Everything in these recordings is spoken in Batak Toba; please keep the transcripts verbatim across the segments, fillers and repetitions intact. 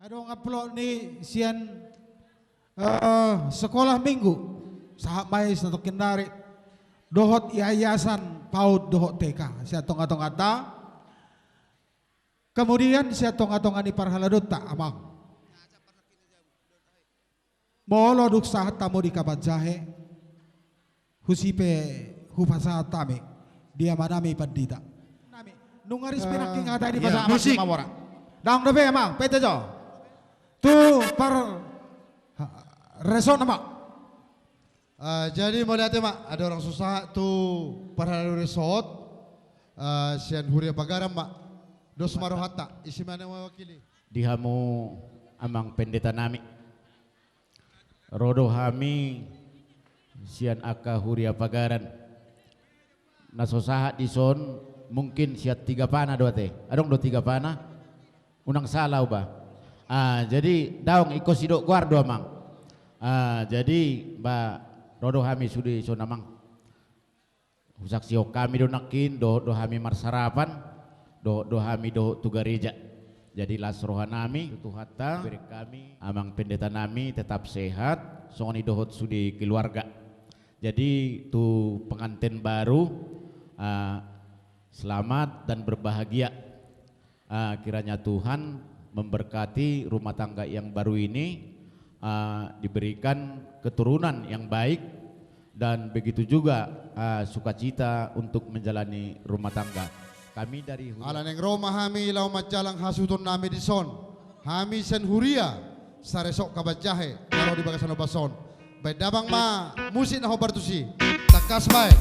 Adong amplop ni sian, eh, sekolah minggu, sahat ma i satongkin nari, dohot yayasan PAUD dohot T K, sian tonga-tonganta. Kemudian sian tonga-tonga ni parhaladonta, amang. Molo dung sahat hamu di Kabanjahe, husi pe hupasahat hami di amanami pandita. Nami, nunga ris pe nangkin hata i di pasahat musik. Daong dope, amang, pete jo. Tu par, ha, resort nama. Ah, jadi mauliate ma, adong so sahat tu parhalado resort, ah, sian Huria Pagaran ma. Dos ma rohanta, ise ma na mewakili. Di hamu amang pendeta nami. Ro do hami sian angka Huria Pagaran. Na so sahat dison mungkin sian Tigapana do ate. Adong do Tigapana? Unang sala huba. Ah, jadi daong ingkon sidok goar do amang. Ah, jadi ba ro do hami sude dison amang. Husaksihon hami do nangkin, dohot do hami marsarapan, dohot do hami dohot tu gareja. Jadi las roha nami tu Tuhanta, bere hami amang pendeta nami tetap sehat, songon i dohot sude keluarga. Jadi tu pengantin baru, ah, selamat dan berbahagia. Ah, kiranya Tuhan memberkati rumah tangga yang baru ini, ah, diberikan keturunan yang baik, dan begitu juga, ah, sukacita untuk menjalani rumah tangga. Kami dari Huria. Ala naeng ro ma hami laho manjalang hasuhuton nami dison. Hami sian Huria, saresort Kabanjahe, na ro di bagasan ombas on. Baen damang ma musik na hombar tusi. Tangkas baen.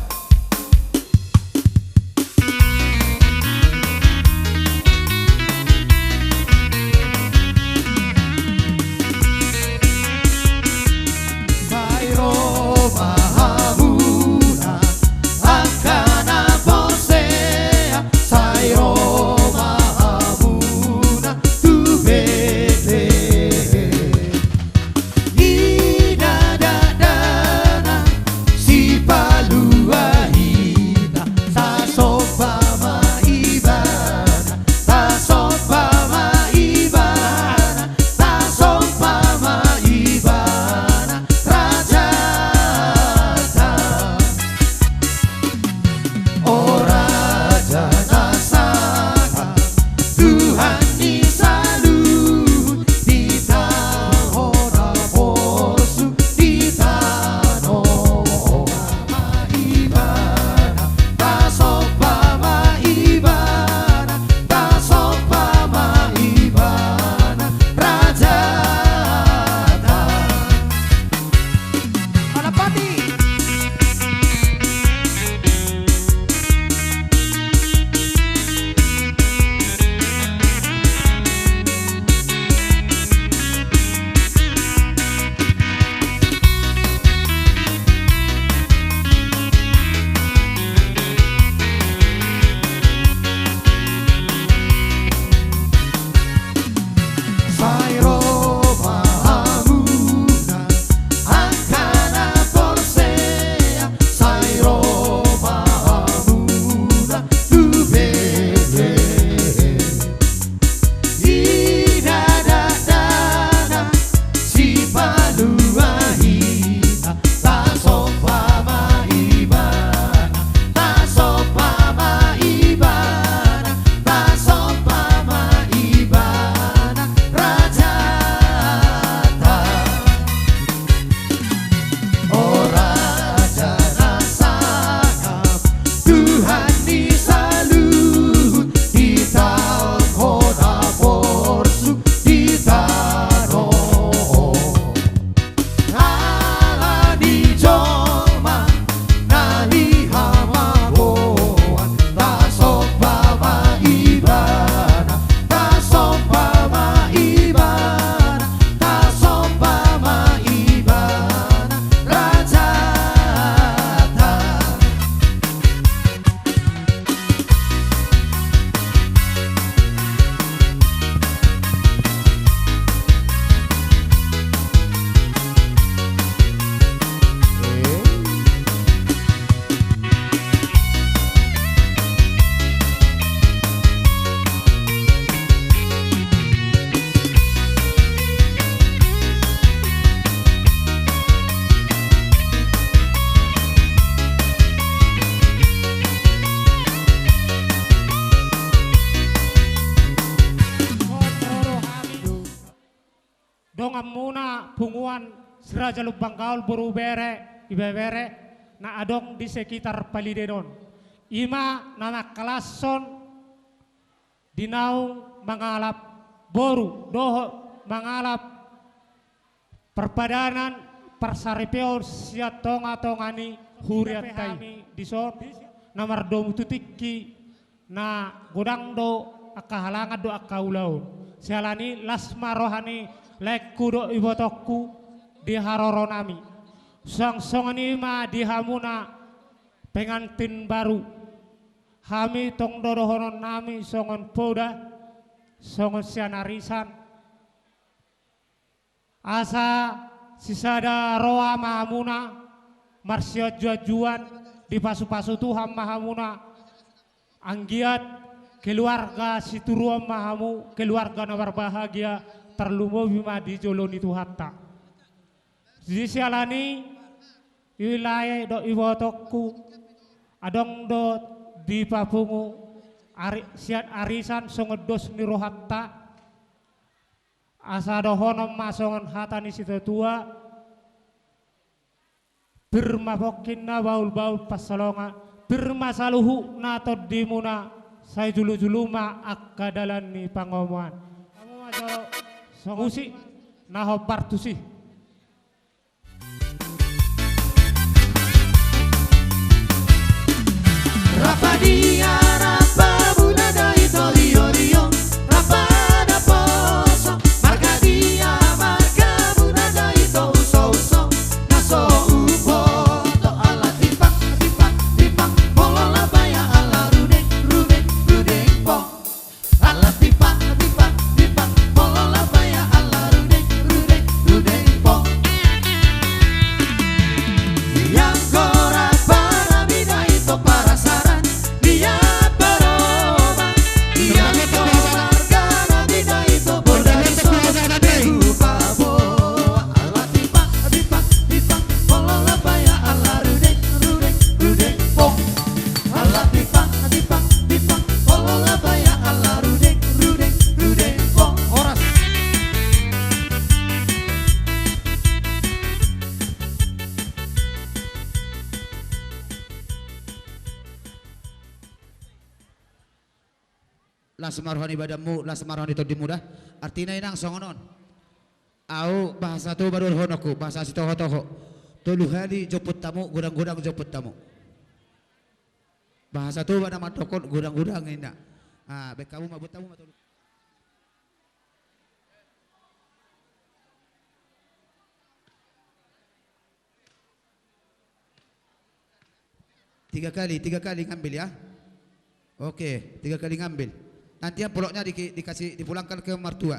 Sai ro ma hamuna angka na porsea, sai ro ma hamuna tu Betlehem. Ida dakdanak sipalua hita, sasomba ma Ibana, sasomba ma Ibana, sasomba ma Ibana, Rajanta. O Raja na sangap, Tuhan ni saluhut, di tano na porsuk, di tano ma Ibana, tasomba ma Ibana, tasomba ma Ibana, Rajanta. Manapati. Sai ro ma hamuna angka na porsea, sai ro ma hamuna tu Betlehem. Ida dakdanak sipalua hita, tasomba ma Ibana, tasomba ma Ibana, tasomba ma Ibana, Raja. donganmuna punguan Si Raja Lumban Gaol boru bere, ibebere, na adong di sekitar Paliden on. I ma na mangkalashon di naung mangalap boru dohot mangalap parpadanan parsaripeon sian tonga-tonga ni hurianta i. Dison na mardomu tu tingki na godang do angka halangan dohot angka ulaon. Siala ni i las ma roha ni laengku dohot ibotongku di haroronami. Suang songon i ma di hamuna pengantin baru. Hami tong do dohononnami songon poda, songon sian arisan. Asa sisada roha ma hamuna, marsianju-anjuan, dipasu-pasu Tuhan ma hamuna, anggiat keluarga situruon ma hamu, keluarga na marbahagia, tarlumobi ma di jolo ni Tuhanta. Di siala ni i, lae dohot ibotongku, adong do dipapungu ari-, sian arisan songon dos ni rohanta, asa dohonon ma songon hata ni situatua, pir ma pongkinna bahul-bahul pansalongan, pir ma saluhutna tondimuna, sai julu-julu ma angka dalan ni pangomoan. Hamu ma jolo songon musik na hombar tusi. Rap ma dia, rap ma muna do ito rio-rio, rap ma naposo, marga dia, marga muna do ito uso-uso, na so umboto ala tipak, tipak, tipak, molo labaya ala rudeng, rudeng, rudeng pong. Ala tipak, tipak, tipak, molo labaya ala rudeng, rudeng, rudeng pong. Ianggo rap ma rap ma do ito parasaran, dia paroma, ianggo marga rap ma do ito bodari so, behu paboa. Ala tipak, tipak, tipak, molo labaya ala rudeng, rudeng, rudeng pong. Ala tipak, tipak, tipak, molo labaya ala rudeng, rudeng, rudeng pong. Horas. Las ma roha ni badanmu, las ma roha ni tondimu da. Artina inang songon on. Au bahasa Toba do dohononku, bahasa sitoho-toho. Tolu hali jomput hamu, godang-godang jomput hamu. Bahasa Toba na mandok on godang-godang inna. Ah, baen hamu ma, buat hamu ma tolu. Tiga kali, tiga kali ngambil ya. Oke, tiga kali ngambil. Nanti amplopnya di-, dikasih, dipulangkan ke martua.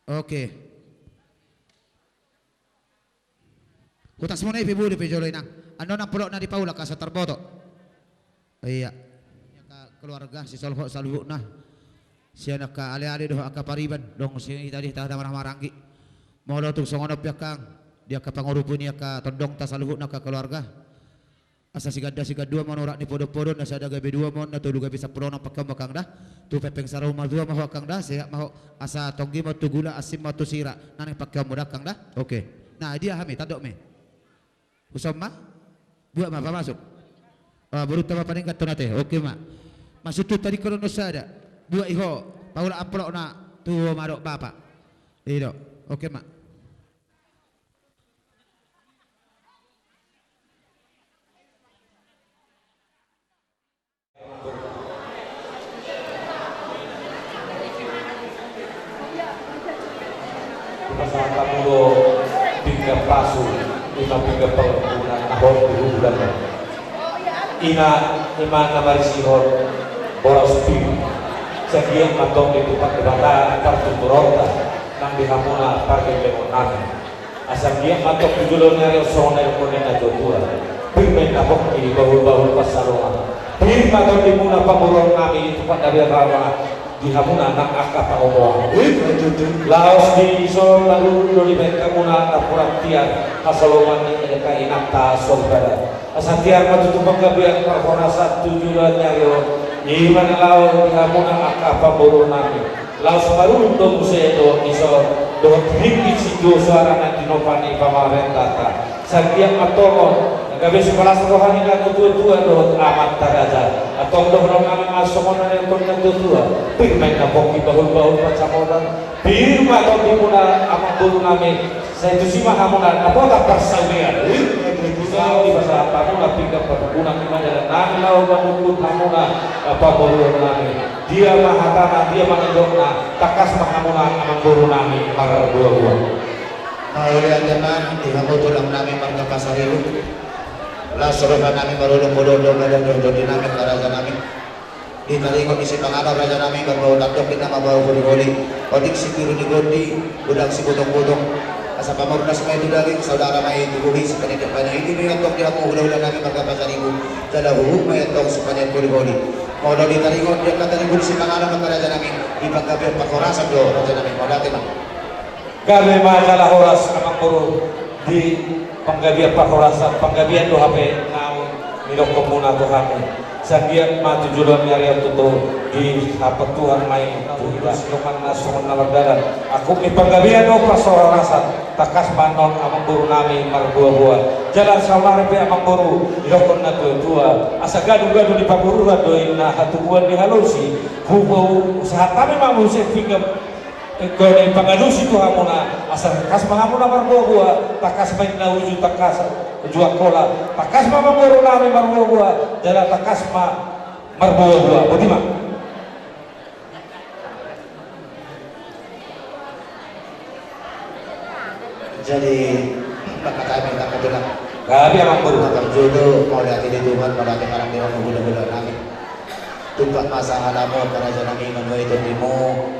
Oke. Hutas muna i pe bulu pe jolo inang. Annon amplopna di paulak asa tarboto. Iya. Angka keluarga si Solhot saluhutna. Sian angka ale-ale dohot angka pariban. Dong si tadi tahada marhaha maranggi. Molo tung songon on pe angkang. Di angka pangurupi ni angka tondongta saluhutna angka keluarga. Asa siganda sigandua ma on urat ni podon-podon, na sada gabe dua ma on, na tolu gabe sampulu onom pangkeon ma angkang da. Tu pengpeng saur matua ma ho angkang da, sehat ma ho. Asa tonggi ma on tu gula, asing ma on tu sira. Na naeng pangkeonmu da angkang da. Oke. Na dia hami, tandok ma i. Uson ma. Buat ma pamasuk. Ah, boru tama paningkat tu nate. Oke ma. Masuk tu tadi kono no sada. Buat i ho. Paulak amplopna tu ama dohot bapa. I do. Oke ma. Pasahat hamu do pinggan pasu, ima pinggan pangampunan, na hot di hubulana. Ima, ima na marisihon boras pir. Sai anggiat ma tong ditupak Debata partuturonta nang di hamuna pargellengon nami. Asa anggiat ma tong tu jolo ni ari on songon na nidok ni natuatua. Pir ma inna pongki, bahulbahul pansalongan. Pir ma tondimuna pamoruonnami, ditupak Debata ma di hamuna nang angka pangomoan. Laos dison na ruru do dibaen hamuna napuran tiar hasoloman ni angka inanta soripada. Asa tiar ma tutu panggabean parhorasan tu joloan ni ari on. Ima na laho di hamuna angka pamoruonnami. Laos marurung do muse dohot dison. dohot ringgit sitio soara na tinopa ni pamarentanta. Sanggiat ma antong on, na gabe sipalas roha ni natuatua dohot amanta raja. Antong dohonon nami ma songon na nidok ni natuatua: Pir ma inna pongki, bahulbahul pansamotan, pir ma tondimuna amangboru nami. Sai tusi ma hamuna dapotan parsaulian. Tusi ma dipasahat hamuna pinggan parhundul nami, manjalankan nami laho manungkun hamuna, eh, pamoruon nami. Dia ma hatana, dia ma nidokna, tangkas ma hamuna amangboru nami marboaboa. Mauliate ma di hamu tulang nami marga Pasaribu. Las roha nami marolopolop dohot tondi nami, raja nami. Di taringot ni sipanganon, raja nami, marbau tandok inna, marbau holiholi, otik sipiru ni gondi, godang sibotongbotongan. Asa pamurnas ma i tu daging, saudara ma i tu bohi, sipanindek ma i tu bohi. Antong di hamu hulahula nami marga Pasaribu, jala huhut ma i antong sipanindek holiholi. Molo di taringot di angka taringot ni sipanganon, raja nami, di panggabean parhorasan do, raja nami, mauliate ma. Gabe ma jala horas amangboru di panggabean parhorasan, panggabean do hape naung nidokkonmuna tu hami. Sanggiat ma tu joloan ni ari on tutu, dihapothon Tuhan ma i tu hita. Sidongan na songon na mardalan, angkup ni panggabean dohot parhorasan, tangkas ma annon amangboru nami marboaboa. Jala saonari pe amangboru, didokkon natuatua, asa gadugadu ni pamoruon do inna hatubuan ni halosi. Hupasahat hami ma muse pinggan, eh, goni pangalusi tu hamuna, asa tangkas ma hamuna marboaboa, tangkas ma inna uju, tangkas uju Angkola, tangkas ma amangboru nami marboaboa, jala tangkas ma marboaboa. Boti ma. Jadi, mangkatai ma hita, tulang. Gabe amangboru. Mauliate di Tuhan, mauliate ma di hamu hulahula nami. Tumpak ma sahalakmu, raja nami, manuai tondimu,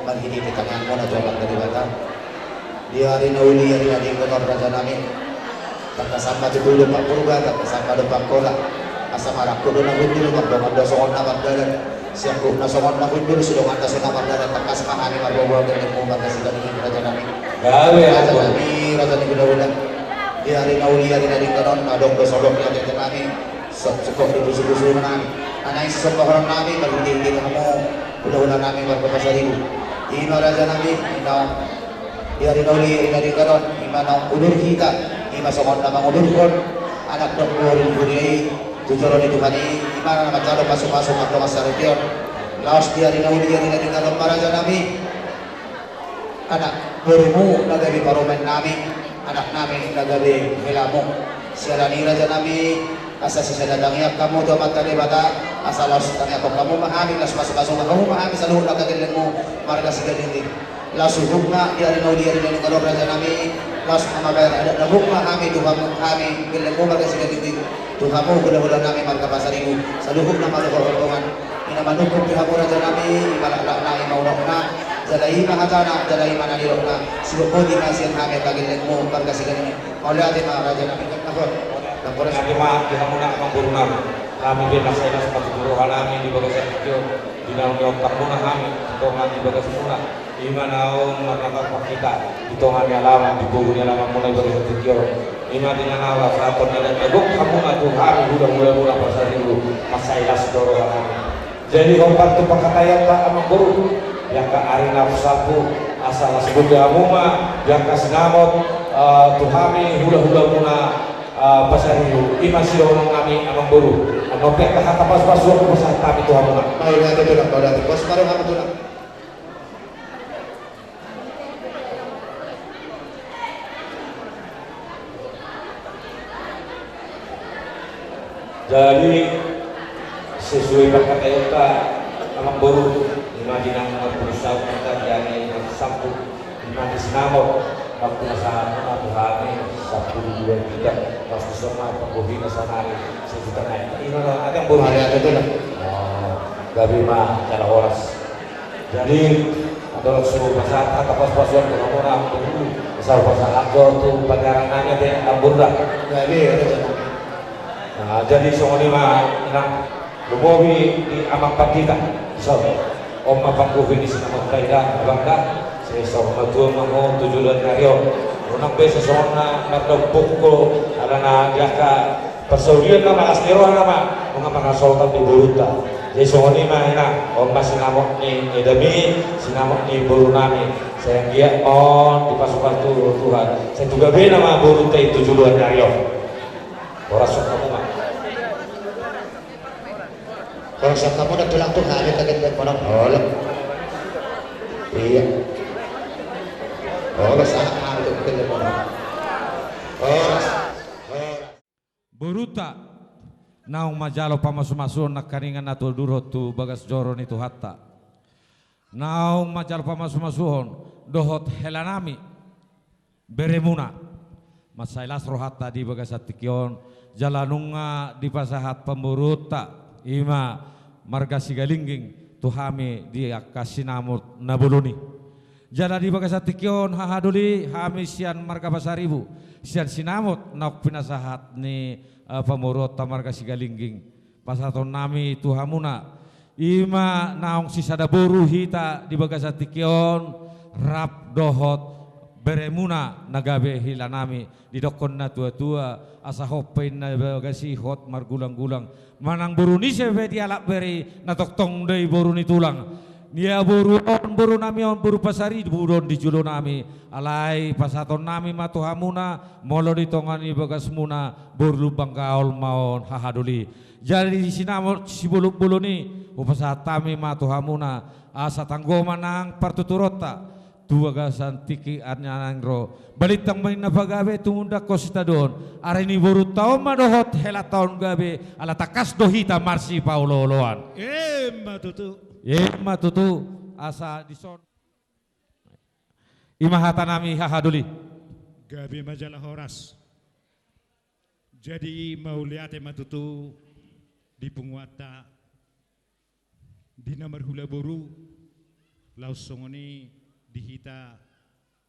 marhite tangiangmuna tu Amanta Debata. Di ari na uli, ari na denggan on, raja nami, tangkasan ma tutu dompak Purba, tangkasan ma dompak Angkola. Asa marangkup do na hundul, mardongan do songon na mardalan. Siangkup na songon na hundul, sidongan na songon na mardalan, tangkas ma hami marboaboa gellengmu marga Sigalingging, raja nami. Gabe, raja nami, raja ni hulahula. Di ari na uli, ari na denggan on, adong do sodok di atete nami, singkop di pusupusu nami. Naeng sisomba holan nami, marhitehite hamu hulahula nami marga Pasaribu. I ma, raja nami, i ma on. Di ari na uli, ari na denggan on, i ma naung udur hita, i ma songon na mangudurhon anak dohot boru di huria i tu jolo ni Tuhan i, i ma na manjalo pasupasu mardongan saripeon. Laos di ari na uli, ari na denggan on ma, raja nami, anak borumu na gabe parumaen nami, anak nami na gabe helamu. Siala ni i, raja nami, asa sisada tangiang hamu tu Amanta Debata, asa laos tangianghon hamu ma hami, laos pasupasu hamu ma hami saluhut angka gellengmu marga Sigalingging. Laos huhut ma di ari na uli, ari na denggan on, raja nami, laos mamamer adat na gok ma hami tu hamu, hami gellengmu marga Sigalingging, tu hamu hulahula nami marga Pasaribu, saluhutna ma dohot rombongan. I na manungkun di hamu, raja nami, i ma laklakna, i ma unokna, jala i ma hatana, jala i ma na nidokna. Sibotboti ma sian hami angka gellengmu marga Sigalingging. Mauliate ma, raja nami. Mauliate ma di hamuna amangboru nami. Hami pe mansai las ma tutu roha nami di bagasan tingki on, di naung niontangmuna hami, antong di bagasmuna. I ma naung marnatampak hita di tonga ni alaman, di pogu ni alamanmuna di bagasan tingki on. I ma di na naeng pasahathon na denggan na gok hamuna tu hami hulahulamuna Pasaribu, mansai las do roha nami. Jadi hombar tu pangkataianta amangboru, di angka ari na salpu, asa las boti hamu ma di angka sinamot, eh, tu hami hulahulamuna, eh, Pasaribu. I ma sidohonon nami amangboru. Annon pe angka hata pasupasu hupasahat hami tu hamuna. Mauliate tulang, mauliate. Pos ma rohamu tulang. Jadi sesuai pangkataionta amangboru, i ma di naung marpudun saut hita di ari na salpu, i ma di sinamot, marpudun saut ma tu hami sampulu dua juta, pasti songon panggohina saonari, sejuta nai. I ma, amangboru. Mauliate tulang. Oh, gabe ma jala horas. Jadi, andorang so pasahat hata pasupasuan tu hamuna amangboru, so pasahat jo tu pajarangan nami ate amangboru da. Jadi, ada jana. Nah, jadi songon i ma, inang, lumobi di amang pandita. So, on ma panggohi ni sinamot ta i da, abang da. Sai songon matua ma ho tu joloan ni ari on. Unang be songon na mardompuk ho, alana di angka parsaulian nama, las ni roha nama, nunga mangasotan di borunta. Jadi songon i ma, inang, on ma sinamot ni edami, sinamot ni boru nami. Sai anggiat ma on dipasupasu Tuhan. Sai tu gabe nama borunta i tu joloan ni ari on. Horas on hamu ma. Horas on hamu na tulang tu hami tagen lek monang. Horas. Iya. Horas ah, hami tagen lek monang. Horas. Horas. Borunta, naung manjalo pamasumasuon nangkiningan na turdurhon tu bagas joro ni Tuhanta. Naung manjalo pamasumasuon dohot helanami, beremuna. Mansai las rohanta di bagasan tingki on, jala nunga dipasahat pamboruonta, i ma marga Sigalingging, tu hami di angka sinamot na bolon i. Jala di bagasan tingki on hahadoli hami sian marga Pasaribu, sian sinamot naung pinasahat ni, eh, pamoruonta marga Sigalingging. Pasahatonnami tu hamuna, i ma naung sisada boru hita di bagasan tingki on, rap dohot beremuna na gabe helanami. Didokkon na tuatua, asa hot pe inna bagas i hot margulanggulang. Manang boru ni ise pe dialap bere i, na tongtong do i boru ni tulang. Ia boru on, borunami on, boru Pasaribu do on di jolonami. Alai pasahatonnami ma tu hamuna, molo di tonga ni bagasmuna, boru Lumban Gaol ma on hahadoli. Jadi sinamot sibolonbolon i, hupasahat hami ma tu hamuna, asa tanggo ma nang partuturonta. Tu bagasan tingki an na naeng ro. Balintang ma inna pagabe, tumundalhon sitadoon. Ari ni borunta on ma dohot helanta on gabe, ala tangkas do hita marsipaolooloan. Emma tutu. Emma tutu, asa dison. I ma hatanami hahadoli. Gabe ma jala horas. Jadi mauliate ma tutu di punguanta, di na marhula boru, laos songon i di hita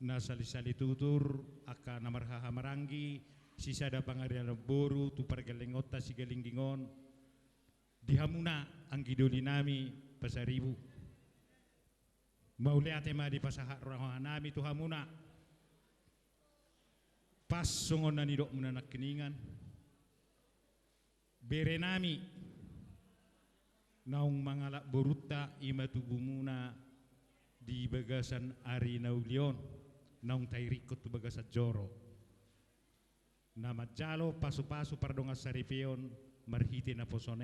na salisali tutur, angka na marhahamaranggi, sisada pangarian boru tu pargellengonta Sigalingging on, di hamuna anggidolinami Pasaribu. Mauliate ma dipasahat rohanami tu hamuna. Pas songon na nidokmuna nangkiningan, berenami naung mangalap borunta, i ma tubumuna di bagasan ari na uli on, naung tairikkon tu bagasan joro. Na manjalo pasupasu pardongansaripeon marhite naposo on.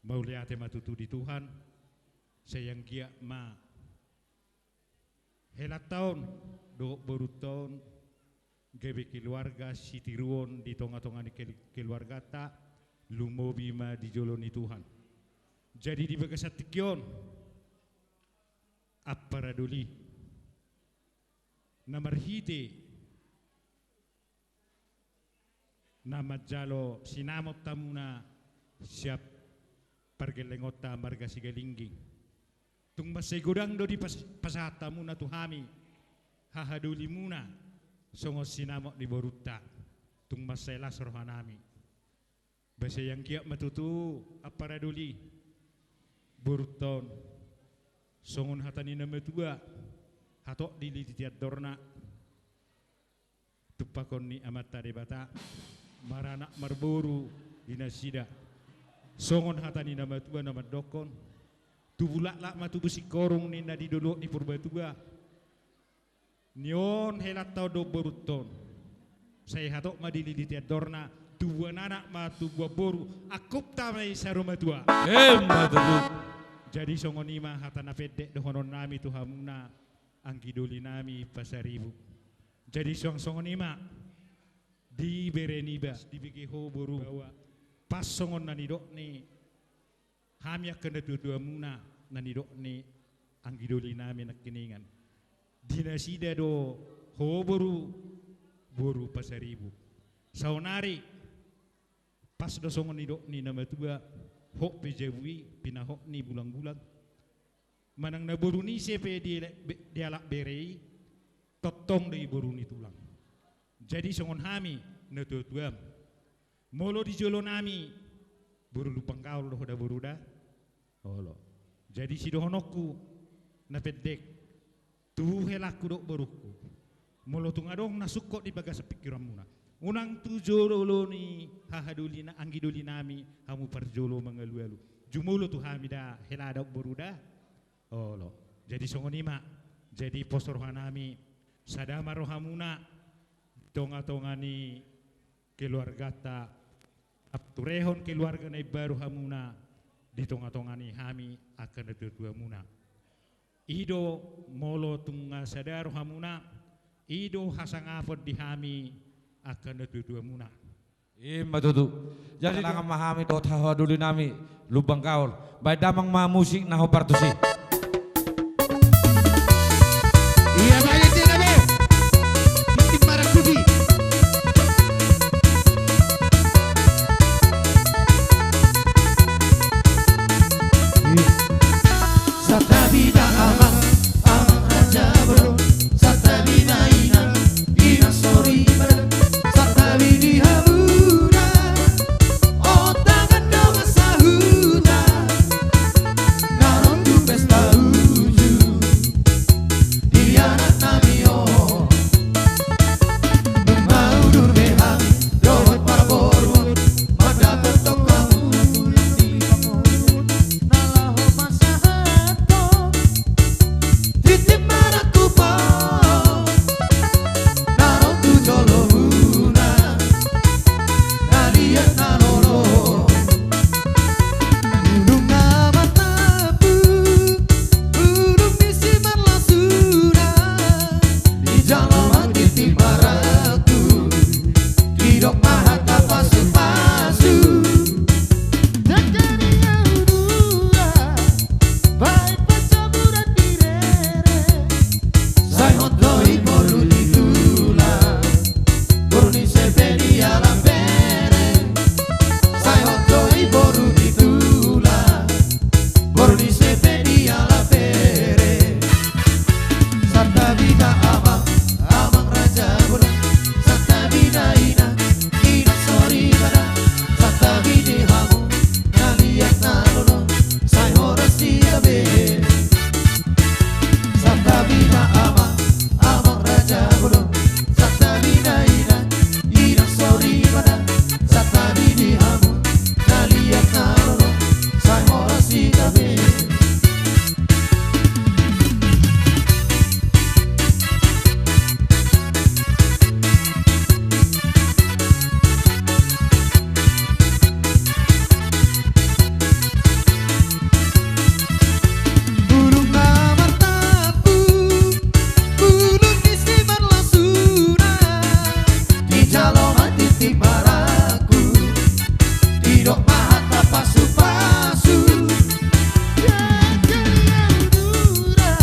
Mauliate ma tutu di Tuhan, sai anggiat ma helanta on dohot borunta on gabe keluarga sitiruon di tongatonga ni kel-, keluarganta, lumobi ma di jolo ni Tuhan. Jadi di bagasan tingki on, ampara doli, na marhite na manjalo sinamot hamuna sian pargellengonta marga Sigalingging. Tung mansai godang do dipas-, pasahat hamuna tu hami hahadolimuna songon sinamot ni borunta. Tung mansai las rohanami. Ba sai anggiat ma tutu ampara doli, borunta on. Songon hata ni na matua, hatop dililiti andorna. Tumpahon ni Amanta Debata, maranak marboru di nasida. Songon hata ni na matua na mandokkon, tubu laklak ma tubu singkoru ninna di dolok ni Purbatua. Ni on helanta on dohot borunta on. Sai hatop ma dililiti andorna, tubuan anak ma tubuan boru, angkupta ma i saur matua. Emma tutu. Jadi songon i ma hata na pendek dohononnami tu hamuna anggidolinami Pasaribu. Jadi suang songon i ma di bere niba, dibege ho boru baoa. Pas songon na nidok ni hami angka natuatuamuna, na nidok ni anggidolinami nangkiningan. Di nasida do ho boru, boru Pasaribu. Saonari pas do songon nidok ni na matua, hot pe jabu i pinahot ni bulangbulang. Manang na boru ni ise pe di-, be-, dialap bere i, tongtong do i boru ni tulang. Jadi songon hami natuatuam, molo di jolonami, boru Lumban Gaol do ho da boru da? Olo. Jadi sidohononku na pendek, tu helangku dohot borungku, molo tung adong na sungkot di bagasan pingkiranmuna, unang tu jolo ni hahadolina, anggidolinami hamu parjolo mangalualu. Jumolo tu hami da hela dohot boru da? Olo. Jadi songon i ma Jadi pos rohanami, sada ma rohamuna di tongatonga ni keluarganta, turehon keluarga na imbaru hamuna di tongatonga ni hami angka natuatuamuna. I do molo tung nga sada rohamuna, i do hasangapon di hami angka natuatuamuna. I ma tutu. Jadi, jadi, tangan ma hami dohot hahadulinami Lumban Gaol. Baen damang ma musik na hombar tusi. Ia baen dia na be. Tim Marangkuti. Santabi ma amang, amang raja bolon. Santabi ma inang, inang soripada. Santabi di hamuna, ontangan dongan sahuta, na ro tu pesta uju di anaknami on. Nunga udur be hami dohot parboruon, mandapothon hamu tulang ni pangomoan na laho pasahathon tintin marangkup on, na ro tu jolomuna, na liat na lolo. Bulung na martampuk, bulung ni simarlasuna, dijalo ma tintin marangkup, didok ma hata pasupasu. Jagaria udura, baen panjaburan di rere. Sai hot do i boru ni tulang, boru ni Sepe di Alap Bere. Sai hot do i boru ni tulang, boru ni Sepe di Alap Bere. Santabi ma amang, amang raja bolon. Santabi ma inang, inang soripada. Santabi di hamu, na liat na lolo, sai horas hita be. Santabi ma amang, amang raja bolon. Santabi ma inang, inang soripada. Santabi di hamu, na liat na lolo, sai horas hita be. Bulung na martampuk, bulung ni simarlasuna, dijalo ma tintin marangkup, didok ma hata pasupasu. Jagaria udura,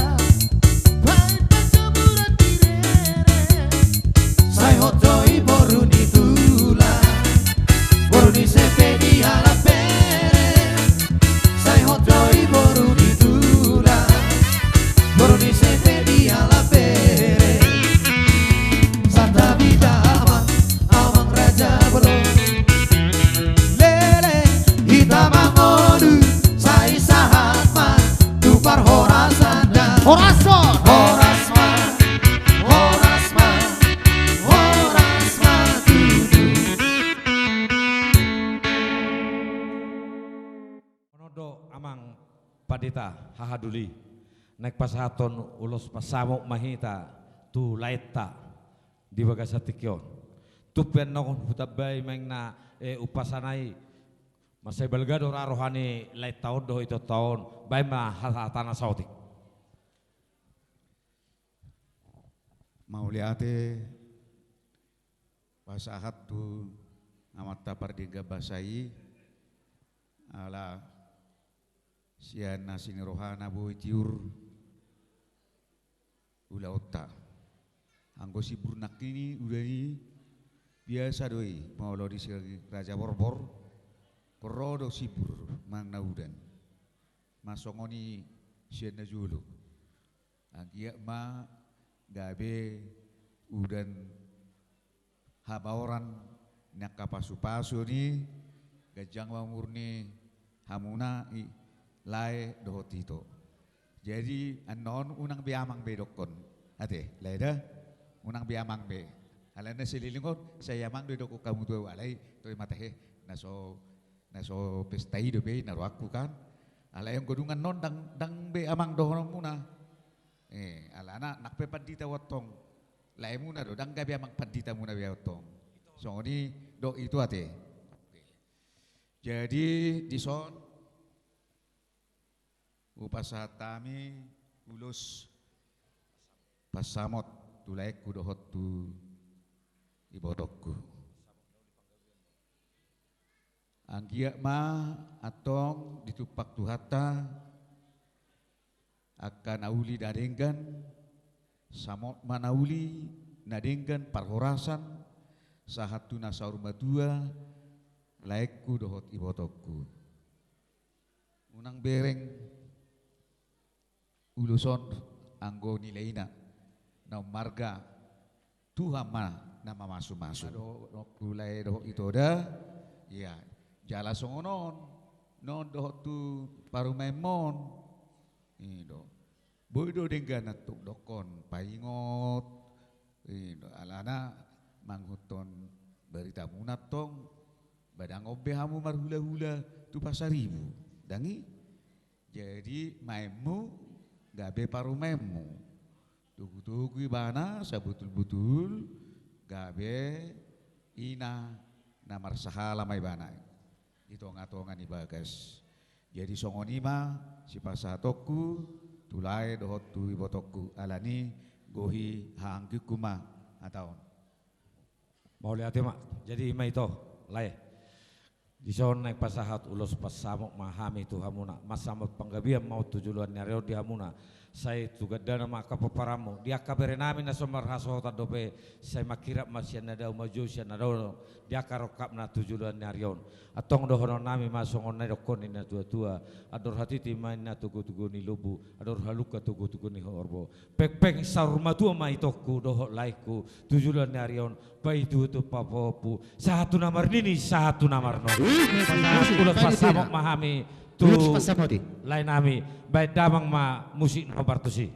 baen panjaburan di rere. Sai hot do i boru ni tulang, boru ni Sepe di Alap Bere. Sai hot do i boru ni tulang, boru ni Sepe di Alap Bere. Santabi ma amang, amang raja bolon. Leleng hita mangolu, sai sahat ma tu parhorasan da. Horas on. Horas ma, horas ma, horas ma tutu. On do amang pandita hahaduli, naeng pasahathon ulos pansamot ma hita tu laenta di bagasan tingki on. Tung pe annon hutambai ma inna, eh, umpasa nai, mansai balga do ra roha ni laenta on dohot itoanta on, baen ma hata-hata na saotik. Mauliate pasahat tu Amanta Pardenggan Basa i, ala sian asi ni rohana boi tiur ulaonta. Anggo simbur nangkin i udan i biasa do i, molo di si Raja Borbor, ro do simbur manang na udan. Ma songon i sian na jolo. Anggiat ma gabe udan habaoran ni angka pasu-pasu on i, ganjang ma umur ni hamuna i, lae dohot ito. Jadi annon unang be amang be dokkon. Ate, lae da? Unang be amang be. Alana saleleng on, sai amang do dokkon hamu tu au, alai toe ma tahe, na so, na so pesta i dope i na rohangku kan. Alai anggo dung annon ndang, ndang be amang dohononmuna. Eh, alana nang pe pandita ahu antong. Laemuna do, ndang gabe amang panditamuna be ahu antong. Songon i do, ito ate. Oke. Jadi dison hupasahat hami ulos pansamot tu laengku dohot tu ibotongku. Anggiat ma antong ditumpak Tuhanta angka na uli na denggan, samot ma na uli na denggan parhorasan, sahat tu na saur matua, laengku dohot ibotongku. Unang bereng ulos on anggo nilaina, na ummarga Tuhan ma na mamasumasu. Ado, dohot tu lae dohot ito da, ia, jala songon on, non dohot tu parumaenmon, i do. Boi do denggan antong dokkon, paingot, i do, alana mangihuthon baritamuna antong, ba ndang on be hamu marhulahula tu Pasaribu, ndang i? Jadi maenmu gabe parumaenmu. Togutogu ibana sabutul-butul gabe ina na marsahala ma ibana di tonga-tonga ni bagas. Jadi songon i ma sipasahatonku tu lae dohot tu ibotongku, alani gohi haanggingku ma hata on. Mauliate ma. Jadi i ma ito, lae. Dison naeng pasahat ulos pansamot ma hami tu hamuna. Mansamot panggabean ma on tu joloan ni ari on di hamuna. Sai tu gandana ma angka pomparanmu. Di angka berenami na so marhasohotan dope, sai mangkirap ma sian na dao, manjou sian na dao di angka rongkapna tu joloan ni ari on. Antong dohononnami ma songon na nidokkon ni na tua-tua: Andor hatiti ma inna togutogu ni lombu, andor halumpang togutogu ni horbo. Pengpeng saur matua ma itongku dohot laengku tu joloan ni ari on, paitutu pahompu, sahat tu na marnini, sahat tu na marnono. Wih, musik, musik. Ulos pansamot ma hami tu laenami. Baen damang ma musik na hombar tusi.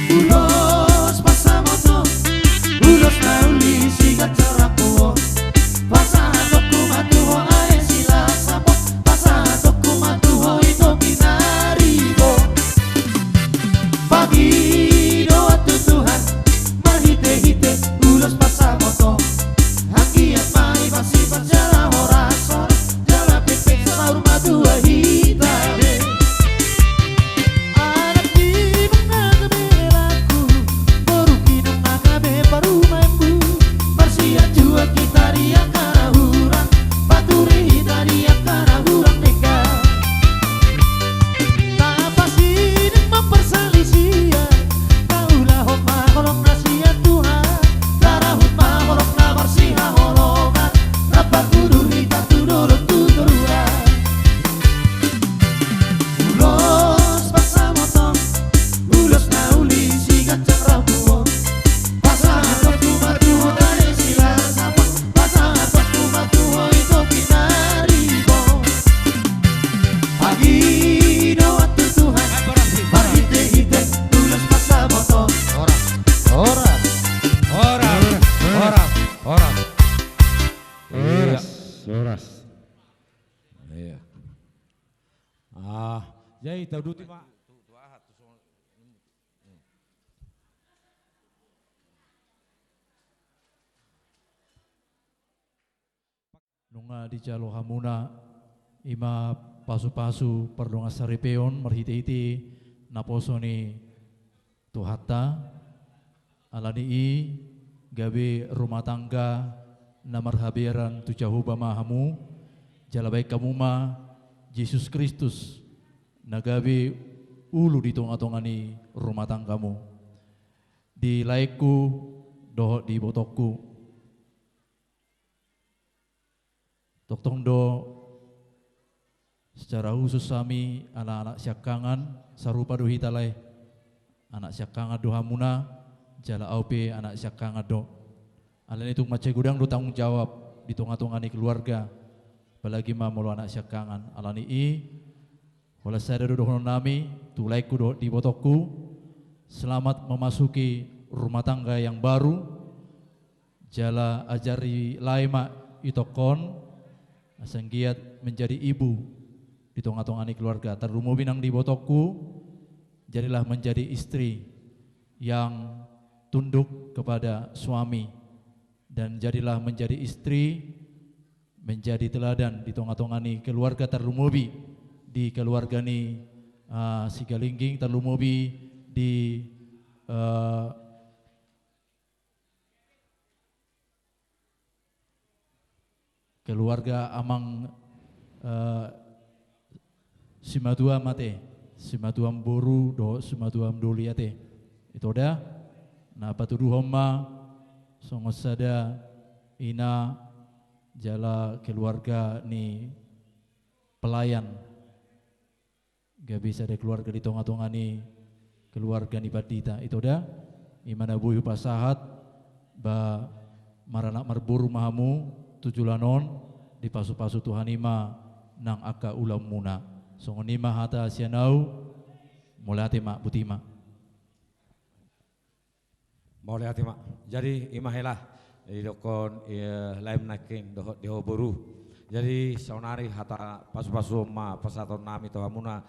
Ulos pansamot on, ulos na uli siganjang rambu on. Pasahatonku ma tu ho ale silas sapot, pasahatonku ma tu ho ito pinaribot. Pangidoan tu Tuhan marhitehite ulos pansamot on. Anggiat ma i masifat jala horas, horas jala pengpeng saur matua hita be. Anak ni mangana be laku, boru ni mangana be parumaenmu. Marsianjuan hita di angka na hurang, paturi hita di angka na hurang denggan. Tapasining ma parsalisian, taulahon ma holong na sian Tuhan, tarahut ma holong na marsihaholongan, rap martutur hita tu dolok tu toruan. Ulos pansamot on, ulos na uli siganjang rambu on. Pasahatonku ma tu ho ale silas sapot, pasahatonku ma tu ho ito pinaribot. Pangidoan tu Tuhan marhitehite ulos pansamot on. Horas, horas, horas, horas, horas. Horas, horas. Iya. Ah, jadi tauduti ma. Nunga dijalo hamuna i ma pasupasu pardongansaripeon marhitehite naposo ni Tuhanta. Alani i gabe rumah tangga na marhabearan tu Jahowa ma hamu, jala baen hamu ma Jesus Kristus na gabe ulu di tongatonga ni rumah tanggamu. Di laengku dohot di ibotongku. Tongtong do secara khusus hami ala anak siangkangan, sarupa do hita lae. Anak siangkangan do hamuna, jala au pe anak siangkangan do. Alani tung mansai godang do tanggung jawab di tongatonga ni keluarga, apalagi ma molo anak siangkangan. Alani i, holan sada do dohononnami tu laengku dohot di ibotongku. Selamat memasuki rumah tangga yang baru. Jala ajari lae ma itongkon, asa anggiat menjadi ibu di tonga-tonga ni keluarga. Tarlumobi nang di ibotongku, jadilah menjadi istri yang tunduk kepada suami, dan jadilah menjadi istri, menjadi teladan di tonga-tonga ni keluarga, tarlumobi di keluarga ni, ah, Sigalingging, tarlumobi di, eh, keluarga amang, eh, simatua ma ate, simatua boru dohot simatua doli ate. Ito da, na patuduhon ma songon sada ina jala keluarga ni pelayan. Gabe sada keluarga di tonga-tonga ni keluarga ni pandita. Ito da, i ma na boi hupasahat, ba maranak marboru ma hamu tu joloan on, dipasu-pasu Tuhan i ma nang angka ulaonmuna. Songon i ma hata sian au, mauliate ma, boti ma. Mauliate ma. Jadi, i ma hela, didokkon, eh, laem nangkin dohot di ho boru. Jadi, saonari hata pasu-pasu ma pasahaton nami tu hamuna.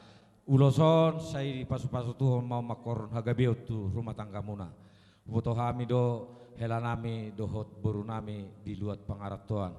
Ulos on, sai dipasu-pasu Tuhan ma mangkorhon hagabeon tu rumah tanggamuna. Huboto hami do, hela nami dohot boru nami di luat pangarantoan.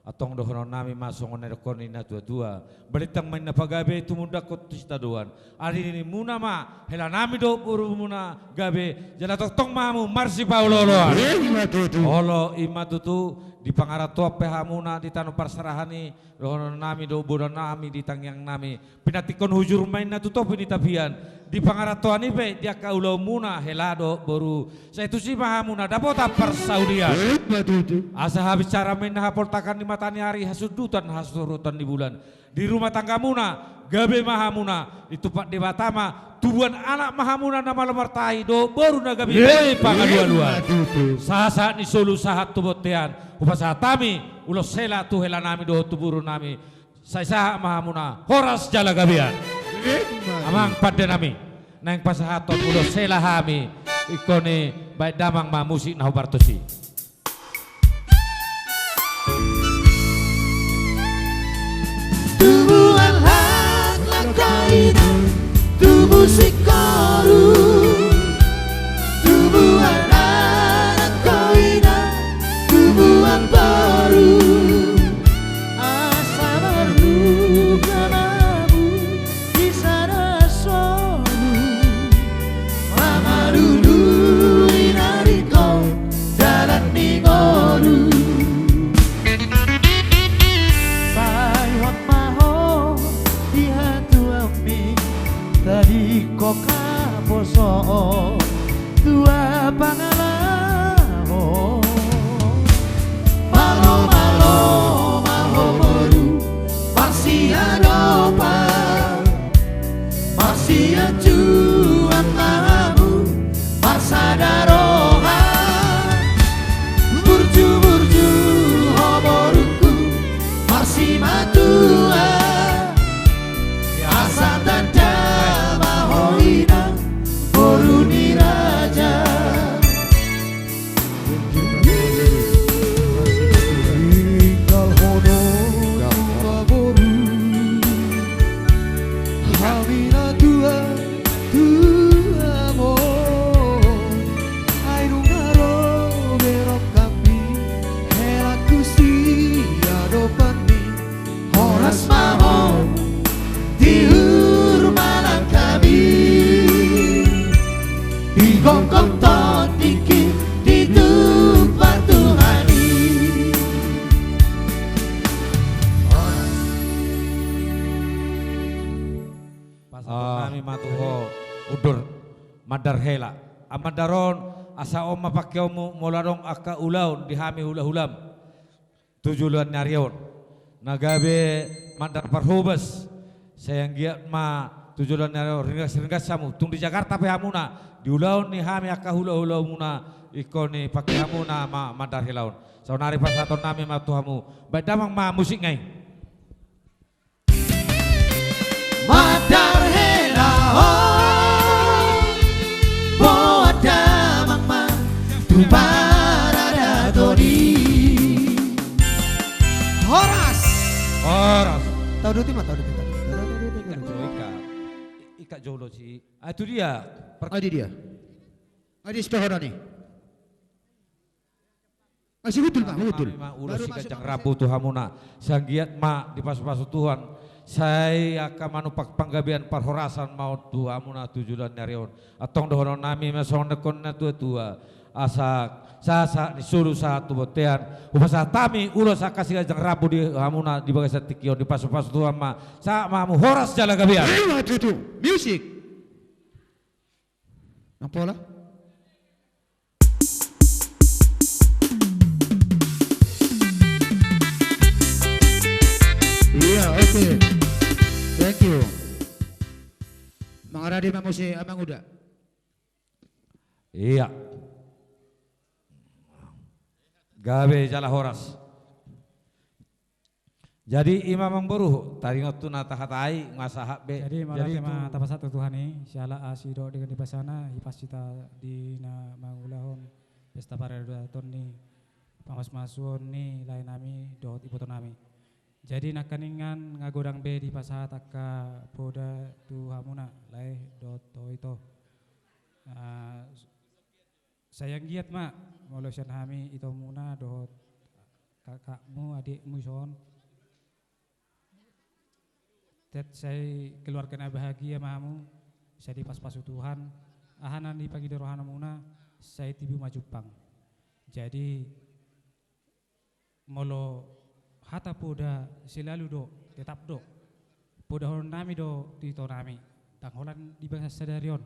Antong dohonon nami ma songon na nidokkon ni na tua-tua. Balintang ma inna pagabe tumundalhon tu sitadoan. Arinimuna ma, hela nami dohot borumuna gabe, jala tongtong ma hamu marsipaolo-oloan. Ima tutu. Olo, ima tutu, di pangarantoan pe hamuna di tano parserahan i, dohonon nami dohot boru nami di tangiang nami. Pinantikhon hujur ma inna tu topi ni tapian. Di pangarantoan i pe, di angka ulaonmuna, hela dohot boru. Sai tusi ma hamu na dapotan parsaulian. Ima tutu. Asa habisaran ma inna hapoltakan ni mata ni ari, hasundutan, hasurutan ni bulan. Di rumah tanggamuna, gabe ma hamuna, ditumpak Debata ma, tubuan anak ma hamuna na malo martahi, dohot boru na gabe, eh, pangalualuan. Ima tutu. Sahat-sahat ni solu sahat tu bontean, hupasahat hami, ulos hela tu hela nami dohot tu boru nami, sai sahat ma hamuna, horas jala gabean. Ima tutu. Amang pande nami, naeng pasahathon ulos hela hami, ingkon i baen damang ma musik na hupartusi. Tubuan hak langka ina, tubu singkoru. Tubuan anak ho ina, tubuan boru. Asa marluka hamu di sada solu, mangalului na ringkot dalan ni ngolu. Sai hot ma ho di hatuaonmi, tadingkon haposoon, tua pangalaho. Malo, malo ma ho boru, marsiadopan, marsianjuan ma hamu, marsada roha. Burju-burju ho borungku, marsimatua, asa tanda ma ho ina, boru ni raja. Tinggal ho do, tua boru. Hami na tua, tua ma. Ai nunga ro be rohami, hela tu siadopanmi. Horas ma ho di uhur manang hami, di gonggong tondingki ditumpak Tuhan i. Pasahaton nami ma tu ho, Undur, mandar hela. Amandar on, asa on ma pangkeonmu molo adong angka ulaon di hami hulahulam. Tu joloan ni ari on, na gabe mandar parhobas, sai anggiat ma tu joloan ni ari on ringgas-ringgas hamu, tung di Jakarta pe hamuna, di ulaon ni hami angka hulahulaonmuna, ingkon i pangke hamuna ma mandar hela on. Saonari pasahaton nami ma tu hamu, baen damang ma musik nai. Mandar hela ho, Paradaton i. Horas. Horas. Tau doti ma, tau doti, tau doti. Ika jo, ika. Ika jolo si. Ah, itu dia. Per- Ah, di dia. Ah, di sebelah ni. Ah, si Gundul ma, Gundul. Hami ma ulos siganjang rambu tu hamuna. Sai anggiat ma dipasupasu Tuhan. Sai angka manumpak panggabean parhorasan ma on tu hamuna tu joloan ni ari on. Antong dohonon nami ma songon didok ni na tuatua. Asa sahat ni solu sahat tu bontean. Hupasahat hami ulos angka siganjang rambu di hamuna di bagasan tingki on, dipasupasu Tuhan ma. Sahat ma hamu horas jala gabe. Ima tutu. Music. Nang pola. Iya, oke. Thank you. Mangarade ma muse Amang Uda. Iya. Gabe jala horas. Jadi ima, Amangboru, taringot tu na tahatai, nga sahat be. Jadi, jadi mauliate ma tu tapasahat tu Tuhan i, siala asi dohot denggan ni basana, hipas hita di na mangulahon pesta paradaton ni pamasumasuon ni lae nami dohot iboto nami. Jadi nangkiningan nga godang be dipasahat angka poda tu hamuna, lae dohot ito. Ah, Sai anggiat ma, molo sian hami itomuna dohot kakakmu, adikmu ison. Tet sai keluarga na bahagia ma hamu, sai dipasupasu Tuhan, aha na nipangido rohamuna, sai tibu ma jumpang. Jadi, molo hata poda selalu do, tetap do. Podahonon nami do tu ito nami. Ndang holan di bagasan sadari on.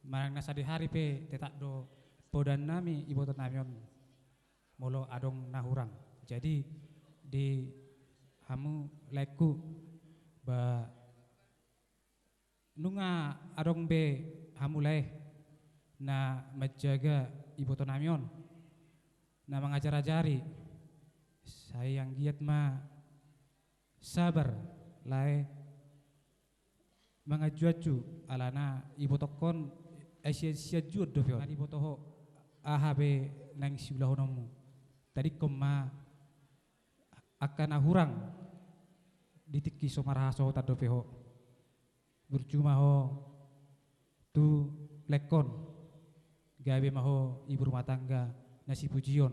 Manang na sadihari pe tetap do podahonon nami iboto nami on. Molo adong na hurang. Jadi di hamu laengku ba Nunga adong be hamu lae na manjaga iboto nami on, na mangajar-ajari, sai anggiat ma sabar lae manganju-anju, alana ibotongkon ai sian-sian juon dope on. Nga diboto ho aha be naeng siulahononmu. Tadingkon ma angka na hurang di tingki so marhasohotan dope ho. Burju ma ho tu laengkon, gabe ma ho ibu rumah tangga na sipujion.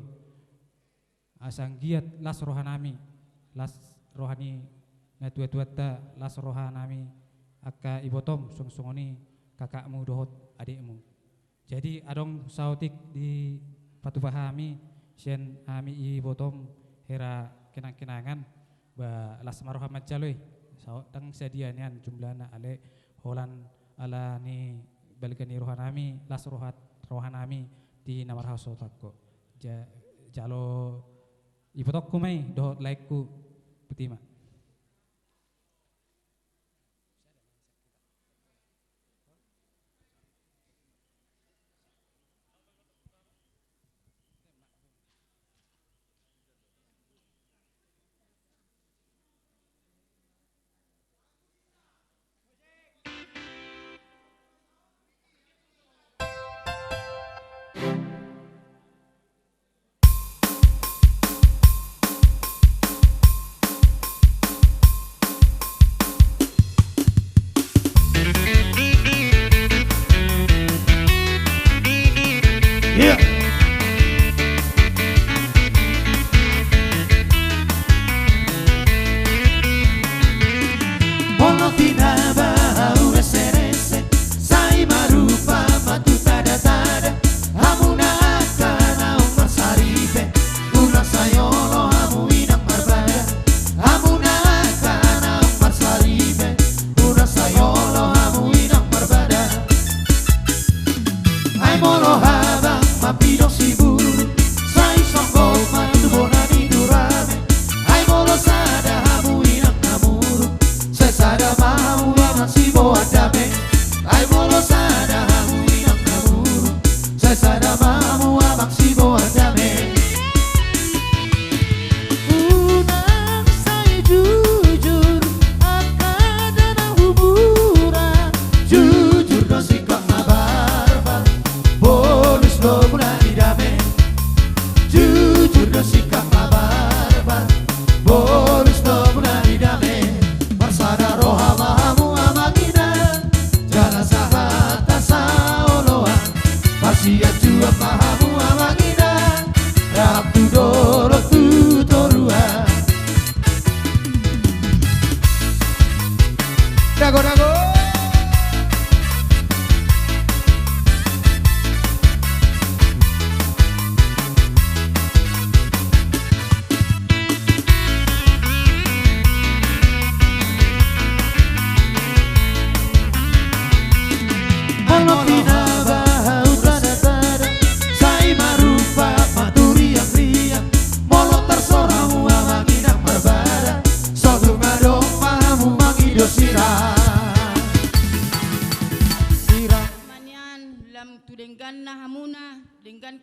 Asa anggiat las roha nami, las roha ni natua-tuanta, las roha nami angka ibotom, songon-songon i kakakmu dohot adikmu. Jadi adong saotik dipatupa hami sian hami ibotom hera kenang-kenangan, ba las ma roha manjalo i. Saut ndang sadia nian jumlahna, ale holan ala ni balga ni roha nami, las roha, roha nami di na marhasohotan ho. Ja-, jalo ibotongku ma i dohot laengku, botima.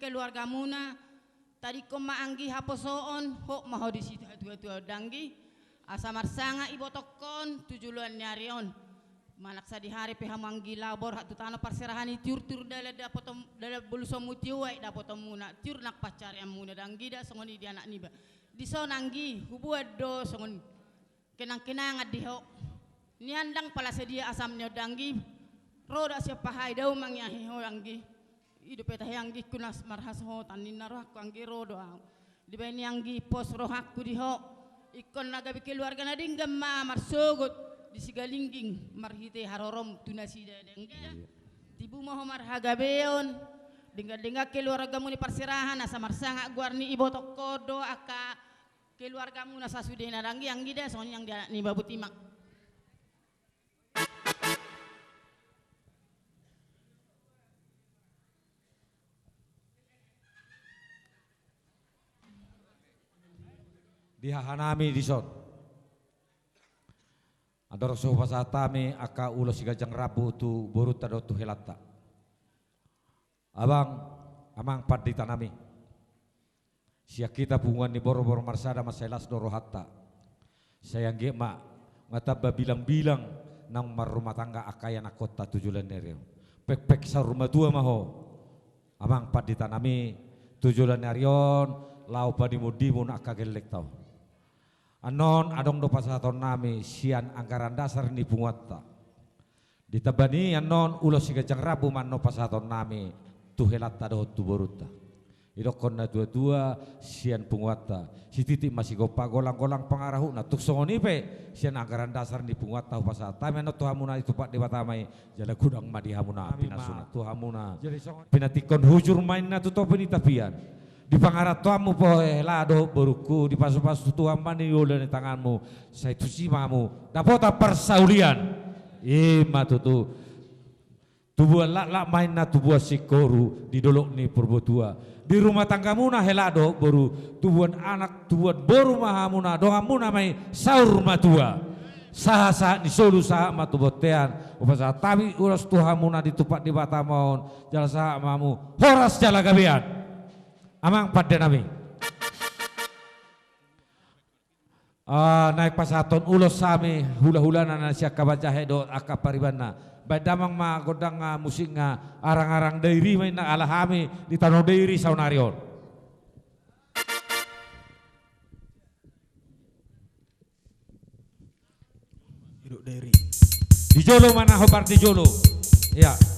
keluargamuna, tadingkon ma anggi haposoon, hot ma ho di si hatuatua on danggi, asa marsangap ibotongkon tu joloan ni ari on. Manang sadihari pe hamu anggi laho borhat tu tano parserahan i, tiur, tiur dalan dapoton, dalan bolusonmu, tiur aek dapotonmuna, tiur nang pansarianmuna, danggi da songon i di anak niba. Dison anggi huboan do songon kenangkenangan di ho. Nian ndang pala sadia asam ni on danggi. Ro do sian paha i, dao mangiahi ho anggi. I dope tahe anggingku na marhasohotan ninna rohangku, anggi ro do ahu. Dibaen i anggi pos rohangku di ho. Ingkon na gabe keluarga na denggan ma marsogot di Sigalingging marhite harorom tu nasida danggi da. Tibu ma ho marhagabeon, denggan-denggan keluargamu ni parserahan, asa marsangap goar ni ibotongkon dohot angka keluargamuna sasudena danggi, anggi da songon i nang di anak niba, boti ma. Di hahanami dison. Andorang so hupasahat hami angka ulos siganjang rambu tu borunta dohot tu helanta. Abang, amang panditanami. Sian hita punguan ni boru, boru marsada mansai las do rohanta. Sai anggiat ma, nga tamba bilangbilang naung marrumah tangga angka ianakhonta tu joloan ni ari on. Pekpek saur matua ma ho, amang panditanami, tu joloan ni ari on, laho padimundimun angka gellengta on. Annon adong do pasahatonnami sian anggaran dasar ni punguanta. Ditamba ni i annon ulos siganjang rambu ma annon pasahatonnami tu helanta dohot tu borunta. Didokkon natuatua sian punguanta: Sititik ma sigompa, golanggolang pangarahutna. Tung songon i pe sian anggaran dasar ni punguanta hupasahat hami annon tu hamuna, ditupak Debata ma i, jala godang ma di hamuna pinasuna. Pinantikkon hujur ma inna tu topi ni tapian. Di pangarantoanmu pe hela dohot borungku, dipasupasu Tuhan ma niula ni tanganmu, sai tusi ma hamu dapotan parsaulian. I ma tutu. Tubuan laklak ma inna tubuan singkoru di dolok ni Purbotua. Di rumah tanggamuna hela dohot boru, tubuan anak tubuan boru ma hamuna, donganmuna ma i saur matua. Sahatsahat ni solu sahat ma tu bontean. Hupasahat hami ulos tu hamuna, ditupak Debata ma on, jala sahat ma hamu horas jala gabean. Amang pandenami. Ah, naeng pasahathon ulos hami hulahulana na sian Kabanjahe dohot angka paribanna. Baen damang ma gondangna, musikna, arangarang Dairi ma inna ala hami di tano Dairi saonari on. Di jolo ma na hombar di jolo. Ia.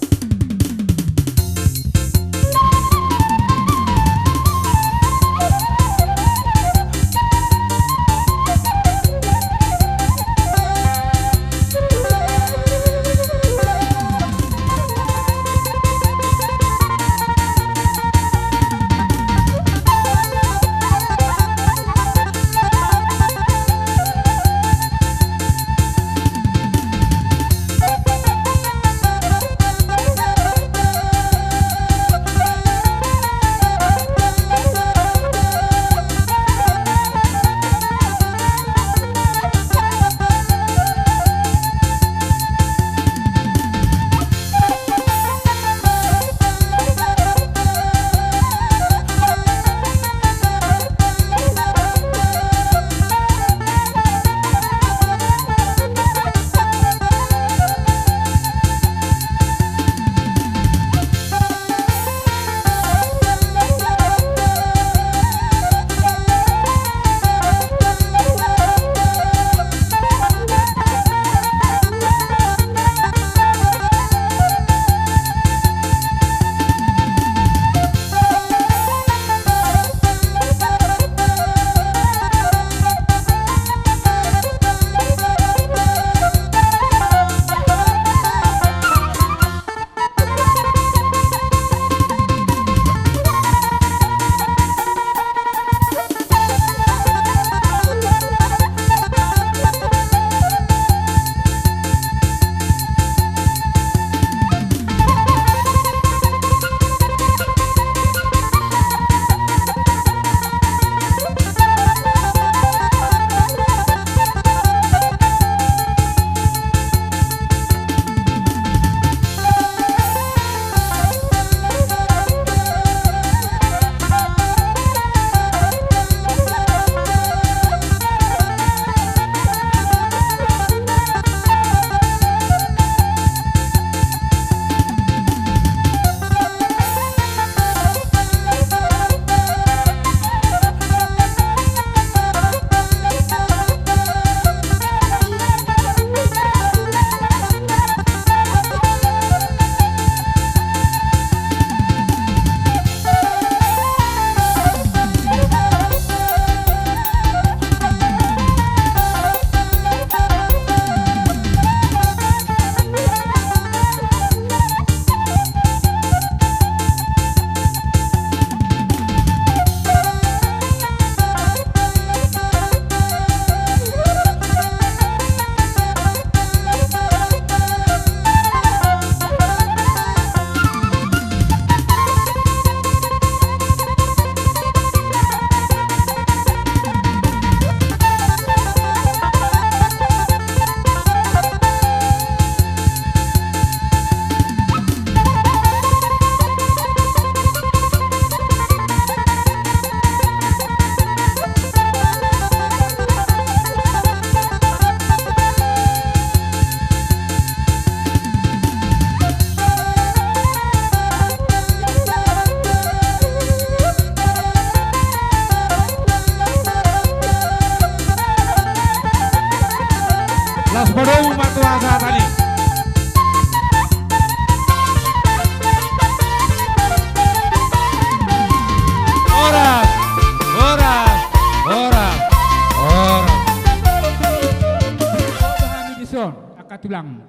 tulangmu,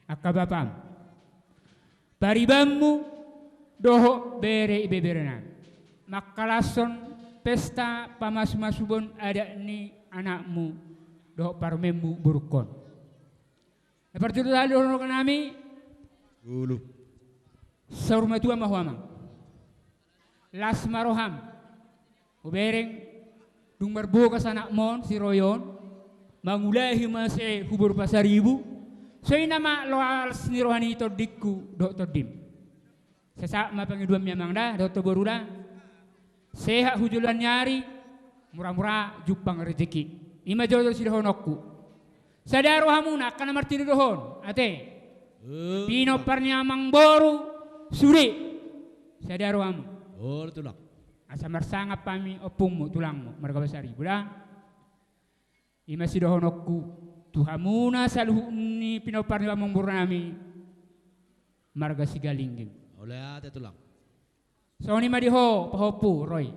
angka bapam, paribanmu dohot bere ibeberenami mangkalashon pesta pamasumasuon adat ni anakmu dohot parumaenmu borungkon. Na parjolo sahali dohononnami. Jolo. Saur matua ma ho amang. Las ma roham. Hubereng, dung marbogas anakmon si Roy on, mangulahi muse hu boru Pasaribu. Songon i nama las ni roha ni tondingku dohot tondim. Sahat ma pangidoanmi amang da, dohot ho boru da. Sehat hu joloan ni ari, muramura jumpang rezeki. I ma jolo sidohononku. Sada rohamuna angka na martinodohon, ate. Eh. Pinompar ni amangboru sude. Sada rohamu. Olo tulang. Asa marsangap hami ompungmu, tulangmu, marga Pasaribu da. I ma sidohononku tu hamuna saluhut ni pinompar ni amangborunami marga Sigalingging. Olo, ate tulang. Songon i ma di ho pahompu Roy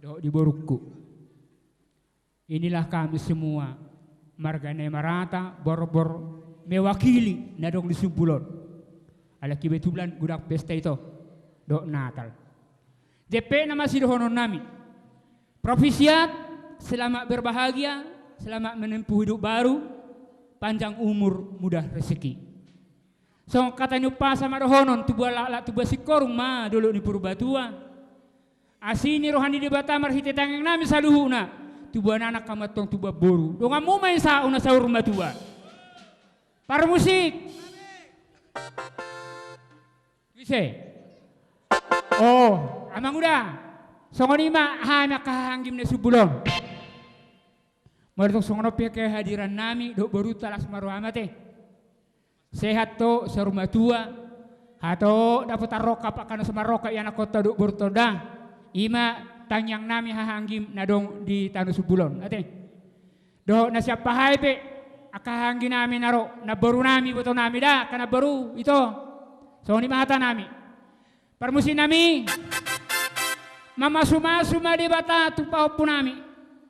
dohot di borungku. Inilah kami semua marga Namarata, Borbor, mewakili na adong di Sumbul on. Ala kebetulan godang pesta ito dohot Natal. Jempek nama sidohononnami. Propisiat, selamat berbahagia, selamat menempuh hidup baru, panjang umur, mudah rezeki. Songon hata ni umpasa ma dohonon, tubuan laklak tubuan singkoru ma dolok ni Purbatua. Asi ni roha ni Debata marhite tangiangnami saluhutna. Tubuan anak hamu antong tubuan boru. Donganmu ma i sahat tu na saur matua. Parmusik. Ise. Oh, amang uda. Songon i ma hami angka hahaanggim na Sumbul on. Molo tong songon on pe kehadirannami dohot borunta, las ma roham ate. Sehat ho saur matua, hatop dapotan rongkap angka na so marrongkap i anakkonta dohot borunta on da. I ma tangiangnami hahaanggim na adong di tano Sumbul on ate. Dohot na sian Pahai pe angka hahaangginami na ro, namborunami, ibotonami da, angka namboru ito. Songon i ma hatanami. Parmusiknami, mamasumasu ma Debata tu pahompunami,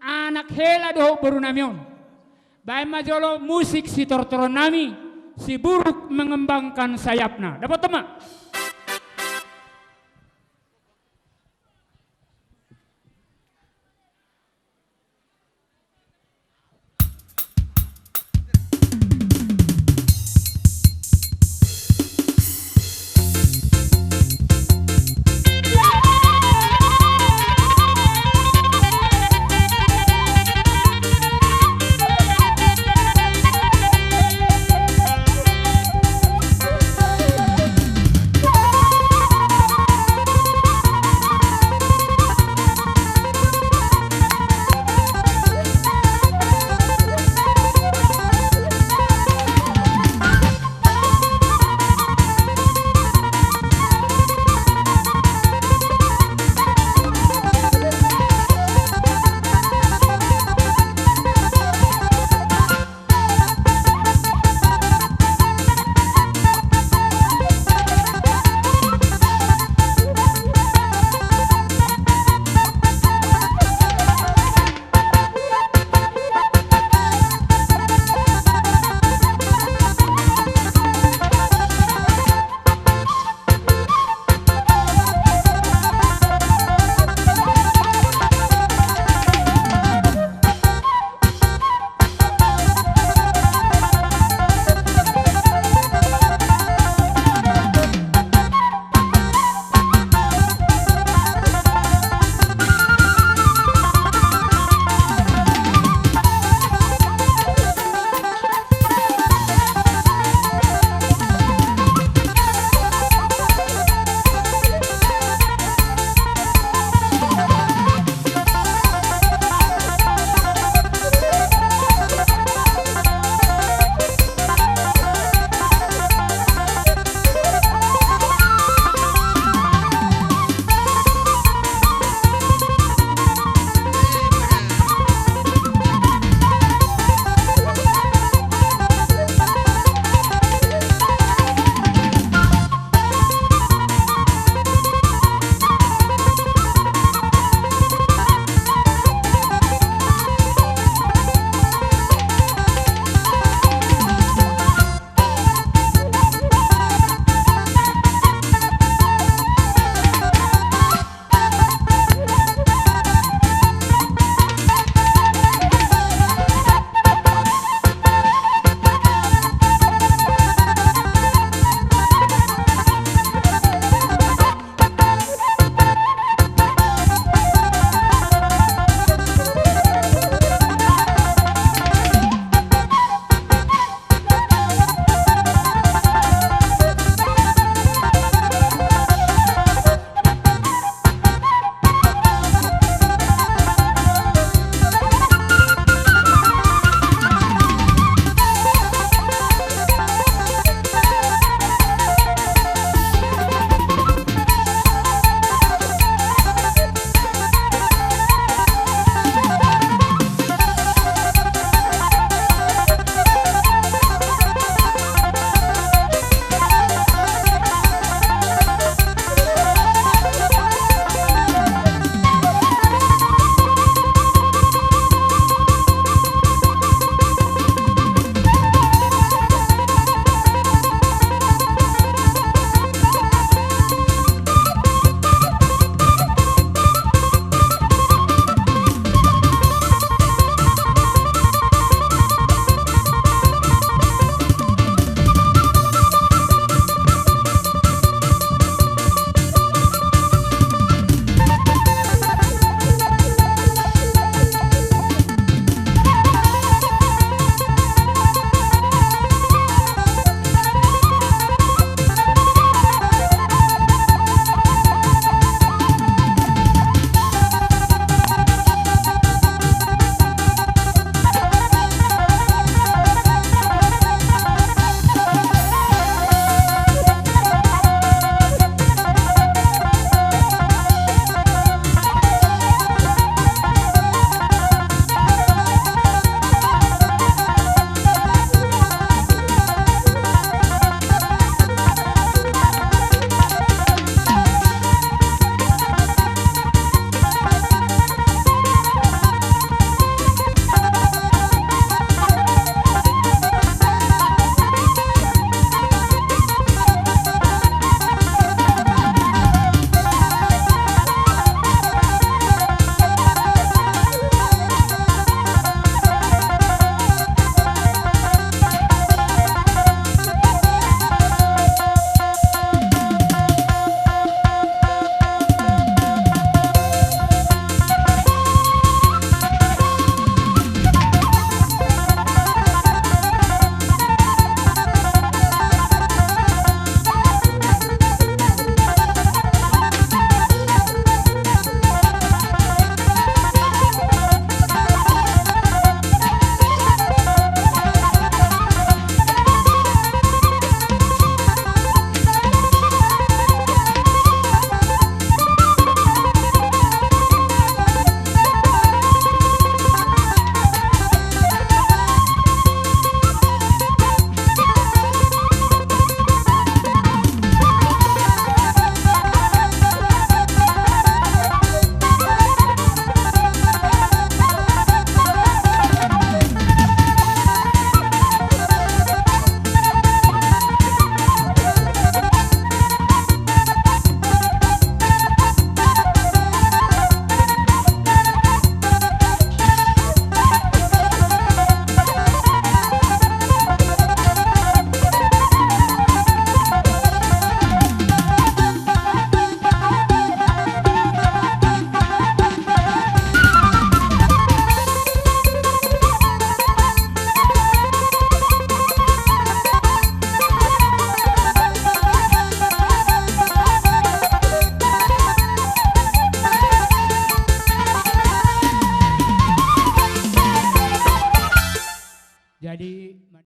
anak hela dohot borunami on. Baen ma jolo musik sitortoronnami, si burung mengembangkan sayapna. Dapothon ma.